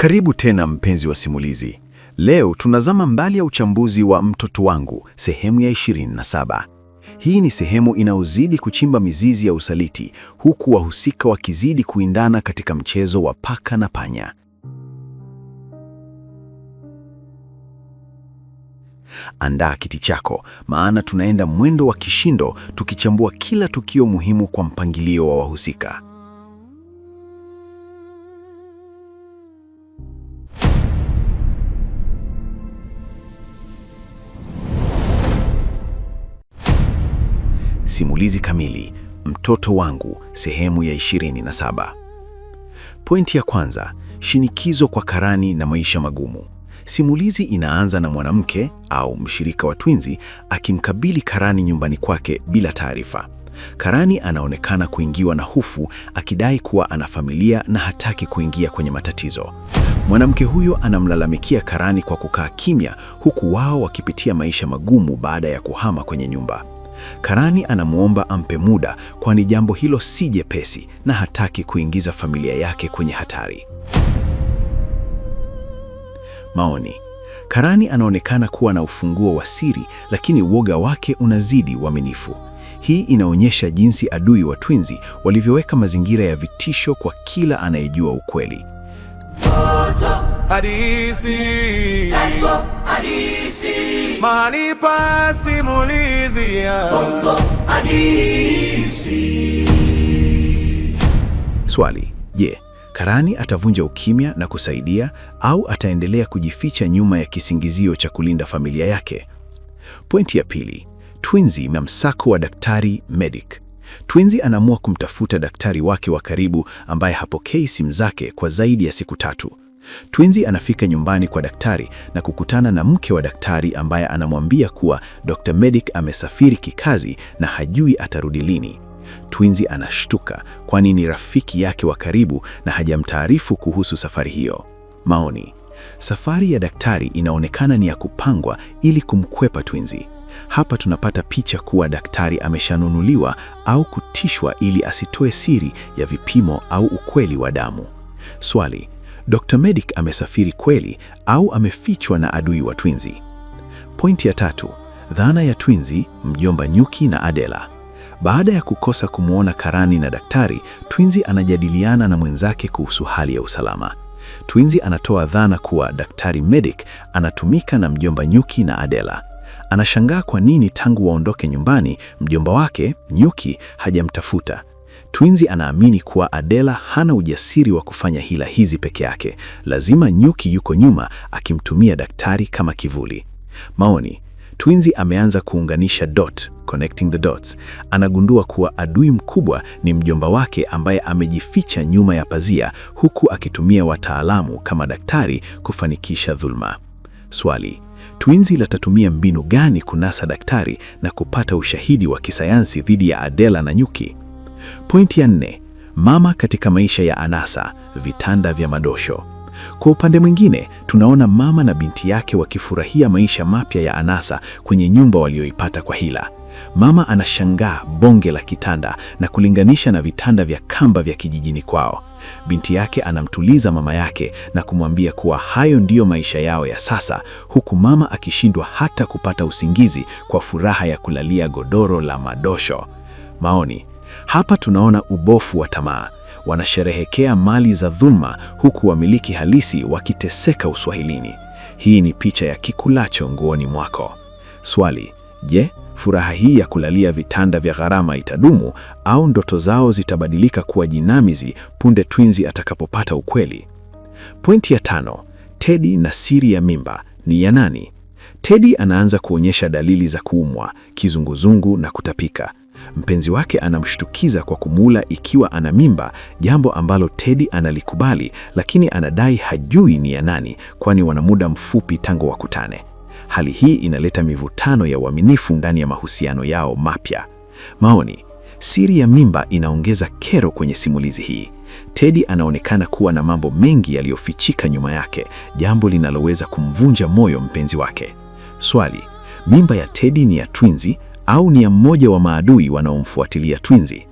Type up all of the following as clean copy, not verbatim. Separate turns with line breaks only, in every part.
Karibu tena mpenzi wa simulizi. Leo tunazama mbali ya uchambuzi wa Mtoto Wangu, sehemu ya 27. Hii ni sehemu inayozidi kuchimba mizizi ya usaliti, huku wahusika wakizidi kuindana katika mchezo wa paka na panya. Andaa kiti chako, maana tunaenda mwendo wa kishindo tukichambua kila tukio muhimu kwa mpangilio wa wahusika. Simulizi kamili, Mtoto Wangu, sehemu ya 27. Pointi ya kwanza, shinikizo kwa karani na maisha magumu. Simulizi inaanza na mwanamke au mshirika wa Twinzi akimkabili karani nyumbani kwake bila taarifa. Karani anaonekana kuingiwa na hofu, akidai kuwa ana familia na hataki kuingia kwenye matatizo. Mwanamke huyo anamlalamikia karani kwa kukaa kimya, huku wao wakipitia maisha magumu baada ya kuhama kwenye nyumba. Karani anamwomba ampe muda, kwani jambo hilo si jepesi na hataki kuingiza familia yake kwenye hatari. Maoni. Karani anaonekana kuwa na ufunguo wa siri, lakini uoga wake unazidi uaminifu. Hii inaonyesha jinsi adui wa Twinzi walivyoweka mazingira ya vitisho kwa kila anayejua ukweli.
Hadithi mahali pa simulizi ya
Swali: je, Karani atavunja ukimya na kusaidia au ataendelea kujificha nyuma ya kisingizio cha kulinda familia yake? Pointi ya pili, Twinzi na msako wa daktari Medic. Twinzi anaamua kumtafuta daktari wake wa karibu ambaye hapokei simu zake kwa zaidi ya siku 3. Twinzi anafika nyumbani kwa daktari na kukutana na mke wa daktari ambaye anamwambia kuwa Dr. Medic amesafiri kikazi na hajui atarudi lini. Twinzi anashtuka kwani ni rafiki yake wa karibu na hajamtaarifu kuhusu safari hiyo. Maoni: safari ya daktari inaonekana ni ya kupangwa ili kumkwepa Twinzi. Hapa tunapata picha kuwa daktari ameshanunuliwa au kutishwa ili asitoe siri ya vipimo au ukweli wa damu. Swali: Dr. Medic amesafiri kweli au amefichwa na adui wa Twinzi? Pointi ya tatu, dhana ya Twinzi, mjomba Nyuki na Adela. Baada ya kukosa kumwona karani na daktari, Twinzi anajadiliana na mwenzake kuhusu hali ya usalama. Twinzi anatoa dhana kuwa Daktari Medic anatumika na mjomba Nyuki na Adela. Anashangaa kwa nini tangu waondoke nyumbani mjomba wake Nyuki hajamtafuta. Twinzi anaamini kuwa Adela hana ujasiri wa kufanya hila hizi peke yake. Lazima Nyuki yuko nyuma akimtumia daktari kama kivuli. Maoni: Twinzi ameanza kuunganisha dot, connecting the dots. Anagundua kuwa adui mkubwa ni mjomba wake ambaye amejificha nyuma ya pazia huku akitumia wataalamu kama daktari kufanikisha dhulma. Swali: Twinzi latatumia mbinu gani kunasa daktari na kupata ushahidi wa kisayansi dhidi ya Adela na Nyuki? Pointi ya nne, mama katika maisha ya anasa, vitanda vya madosho. Kwa upande mwingine, tunaona mama na binti yake wakifurahia maisha mapya ya anasa kwenye nyumba walioipata kwa hila. Mama anashangaa bonge la kitanda na kulinganisha na vitanda vya kamba vya kijijini kwao. Binti yake anamtuliza mama yake na kumwambia kuwa hayo ndiyo maisha yao ya sasa, huku mama akishindwa hata kupata usingizi kwa furaha ya kulalia godoro la madosho. Maoni: hapa tunaona ubofu wa tamaa. Wanasherehekea mali za dhulma huku wamiliki halisi wakiteseka uswahilini. Hii ni picha ya kikulacho nguoni mwako. Swali: je, furaha hii ya kulalia vitanda vya gharama itadumu au ndoto zao zitabadilika kuwa jinamizi punde Twinzi atakapopata ukweli? Pointi ya tano, Teddy na siri ya mimba ni ya nani? Teddy anaanza kuonyesha dalili za kuumwa, kizunguzungu na kutapika. Mpenzi wake anamshtukiza kwa kumula ikiwa ana mimba, jambo ambalo Teddy analikubali, lakini anadai hajui ni ya nani, kwani wana muda mfupi tangu wakutane. Hali hii inaleta mivutano ya uaminifu ndani ya mahusiano yao mapya. Maoni: siri ya mimba inaongeza kero kwenye simulizi hii. Teddy anaonekana kuwa na mambo mengi yaliyofichika nyuma yake, jambo linaloweza kumvunja moyo mpenzi wake. Swali: mimba ya Teddy ni ya Twinzi au ni ya mmoja wa maadui wanaomfuatilia Twinzi?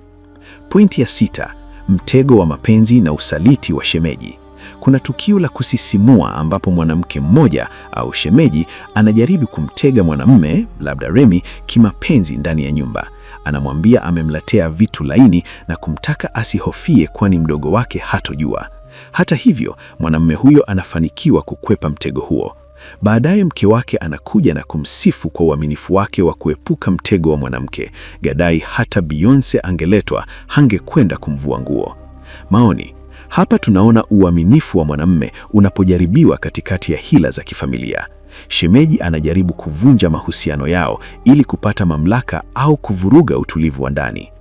Pointi ya sita, mtego wa mapenzi na usaliti wa shemeji. Kuna tukio la kusisimua ambapo mwanamke mmoja au shemeji anajaribu kumtega mwanamume, labda Remi, kimapenzi ndani ya nyumba. Anamwambia amemletea vitu laini na kumtaka asihofie kwani mdogo wake hatojua. Hata hivyo, mwanamume huyo anafanikiwa kukwepa mtego huo. Baadaye mke wake anakuja na kumsifu kwa uaminifu wake wa kuepuka mtego wa mwanamke. Gadai hata Beyonce angeletwa hangekwenda kumvua nguo. Maoni: hapa tunaona uaminifu wa mwanamume unapojaribiwa katikati ya hila za kifamilia. Shemeji anajaribu kuvunja mahusiano yao ili kupata mamlaka au kuvuruga utulivu wa ndani.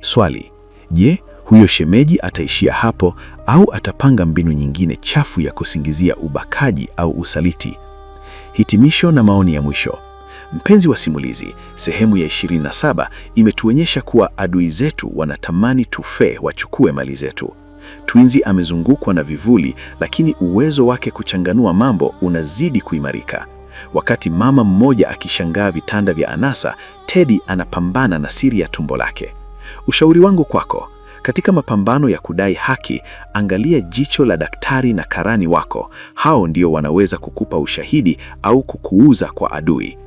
Swali: je, huyo shemeji ataishia hapo au atapanga mbinu nyingine chafu ya kusingizia ubakaji au usaliti? Hitimisho na maoni ya mwisho. Mpenzi wa simulizi, sehemu ya 27 imetuonyesha kuwa adui zetu wanatamani tufe, wachukue mali zetu. Twinzi amezungukwa na vivuli, lakini uwezo wake kuchanganua mambo unazidi kuimarika. Wakati mama mmoja akishangaa vitanda vya anasa, Teddy anapambana na siri ya tumbo lake. Ushauri wangu kwako, katika mapambano ya kudai haki, angalia jicho la daktari na karani wako. Hao ndio wanaweza kukupa ushahidi au kukuuza kwa adui.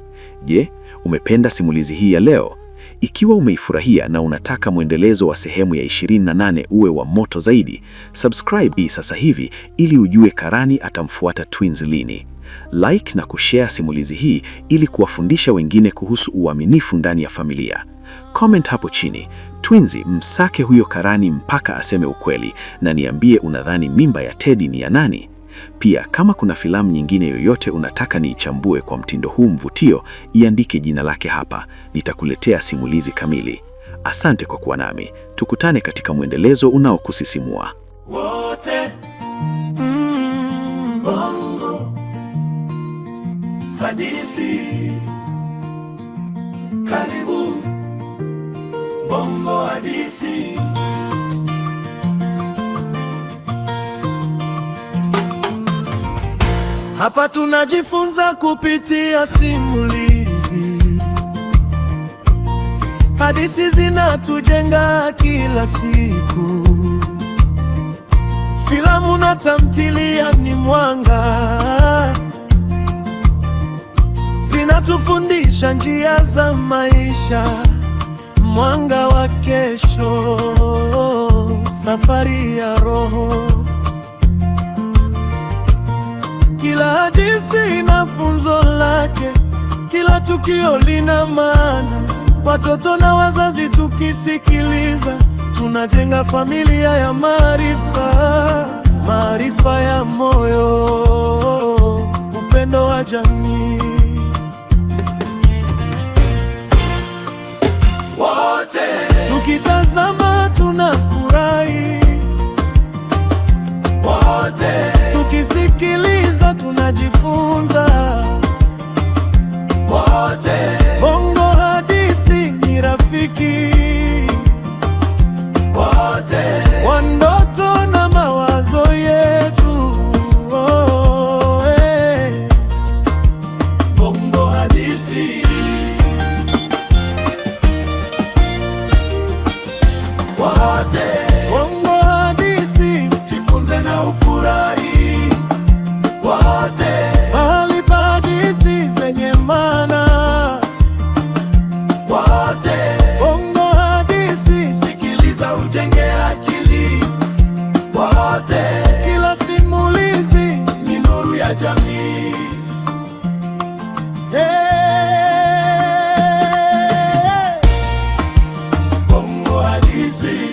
Je, umependa simulizi hii ya leo? Ikiwa umeifurahia na unataka mwendelezo wa sehemu ya 28 uwe wa moto zaidi, subscribe hii sasa hivi ili ujue karani atamfuata Twins lini. Like na kushare simulizi hii ili kuwafundisha wengine kuhusu uaminifu ndani ya familia. Comment hapo chini, Twins msake huyo karani mpaka aseme ukweli, na niambie unadhani mimba ya Teddy ni ya nani? Pia kama kuna filamu nyingine yoyote unataka niichambue kwa mtindo huu mvutio, iandike jina lake hapa, nitakuletea simulizi kamili. Asante kwa kuwa nami, tukutane katika mwendelezo unaokusisimua.
Wote Bongo Hadisi, karibu Bongo Hadisi. Hapa tunajifunza kupitia simulizi, hadithi zinatujenga kila siku. Filamu na tamthilia ni mwanga, zinatufundisha njia za maisha, mwanga wa kesho, safari ya roho. Kila hadithi ina funzo lake, kila tukio lina maana. Watoto na wazazi tukisikiliza, tunajenga familia ya maarifa, maarifa ya moyo, upendo wa jamii. Wote tukitazama tunafurahi, wote tukisikiliza tunajifunza. Wote Bongo Hadisi ni rafiki wote wa ndoto na mawazo yetu. Oh, hey. Bongo Hadisi. Wote Bongo Hadisi, jifunze na ufurahi. Wote mahali pa hadithi zenye maana. Wote Bongo Hadisi, sikiliza ujenge akili. Wote kila simulizi ni nuru ya jamii. Hey! Bongo Hadisi.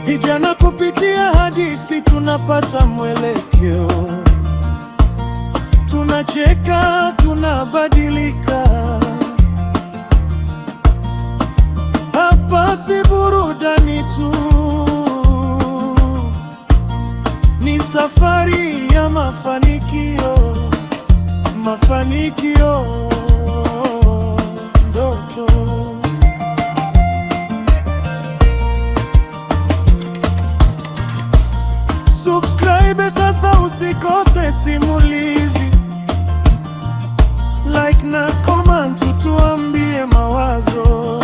Vijana kupitia hadithi tunapata mwelekeo, tunacheka, tunabadilika. Hapa si burudani tu, ni safari ya mafanikio, mafanikio, ndoto. Subscribe sasa usikose simulizi. Like na comment tuambie mawazo.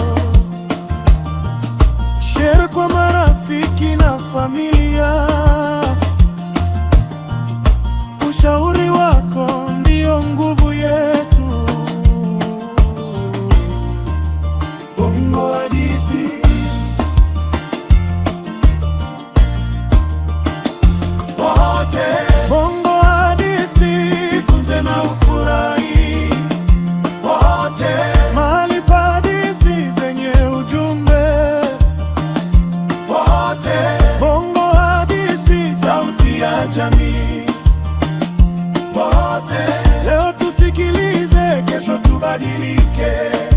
Tubadilike.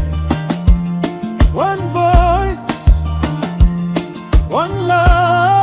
One voice, one love.